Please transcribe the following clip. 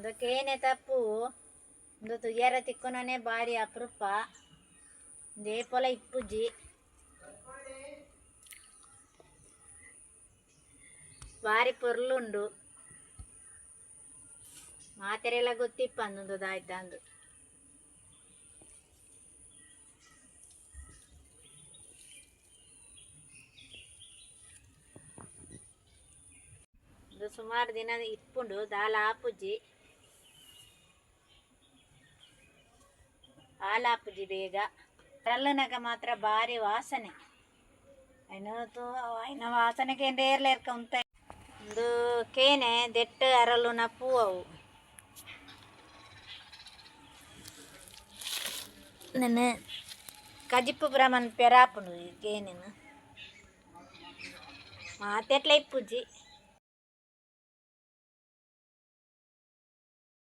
ಉಂದು ಕೇನೆದ ಪೂ ಉಂದು ತೂಯೆರೆ ತಿಕ್ಕುನನೆ ಬಾರಿ ಅಪ್ರೂಪ ಉಂದು ಏಪೊಲ ಇಪ್ಪುಜಿ. ಬಾರಿ ಪೊರ್ಲುಂಡು ಮಾತೆರೆಗ್ಲ ಗೊತ್ತಿಪ್ಪಂದ್ ಉಂದು ದಾಯ್ತಂದ್. ಉಂದು ಸುಮಾರ್ ದಿನ ಇಪ್ಪುಂಡು ದಾಲ ಆಪುಜಿ. ಹಾಳಾಪುಜಿ ಬೇಗ. ಅರಳುನಗ ಮಾತ್ರ ಬಾರಿ ವಾಸನೆ. ಐನ ಐನ ವಾಸನೆ ಕೇಂಡ ಏರ್ಲ ಏರ್ಕ ಉಂತಯೆರ್. ಉಂದು ಕೇನೆ ದೆಟ್ಟ್ ಅರಳುನ ಪೂ ಅವು. ಉಂದೆನ್ ಕಜಿಪು ಪೂರ ಮನ್ಪೆರೆ ಆಪುಂಡು ಈ ಕೇನೆನ್. ಮಾತೆಟ್ಲ ಇಪ್ಪುಜಿ.